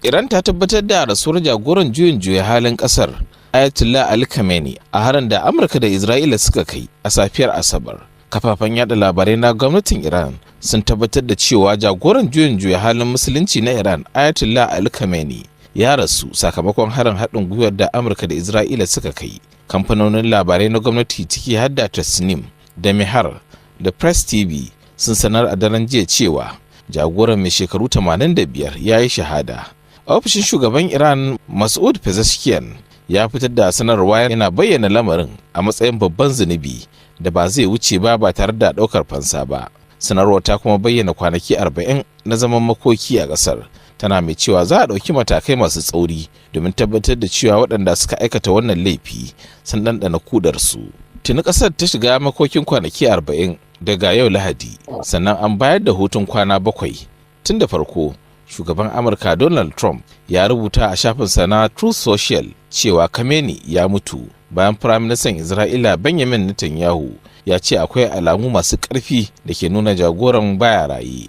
Iran ta tabbatar da rasuwar jagoran juyin juya halin kasar Ayatollah Ali Khamenei a harin da Amurka da Isra'ila suka kai a safiyar Asabar. Kafafen yada labarai na gwamnatin Iran sun tabbatar da cewa jagoran juyin juya halin musulunci na Iran, Ayatollah Ali Khamenei, ya rasu sakamakon harin haɗin gwiwar da Amurka da Isra'ila suka kai. Kamfanonin labarai na gwamnati, ciki har da Tasnim da Mehar da Press TV, sun sanar a daren jiya cewa jagoran mai shekaru 85 ya yi shahada. Ofishin shugaban Iran, Mas'ud Pezeshkian, ya fitar da sanarwa yana bayyana lamarin a matsayin babban zunubi da ba zai wuce ba ba tare da ɗaukar fansa ba. Sanarwar ta kuma bayyana kwanaki 40 na zaman makoki a ƙasar, tana mai cewa za a ɗauki matakai masu tsauri domin tabbatar da cewa waɗanda suka aikata wannan laifi sun ɗanɗana kudarsu. Tuni ƙasar ta shiga makokin kwanaki 40 daga yau Lahadi, sannan an bayar da hutun kwana 7. Tun da farko, shugaban Amurka Donald Trump ya rubuta a shafinsa na Truth Social cewa Khamenei ya mutu, bayan Firaministan Isra'ila Benjamin Netanyahu ya ce akwai alamu masu ƙarfi da ke nuna jagoran baya raye.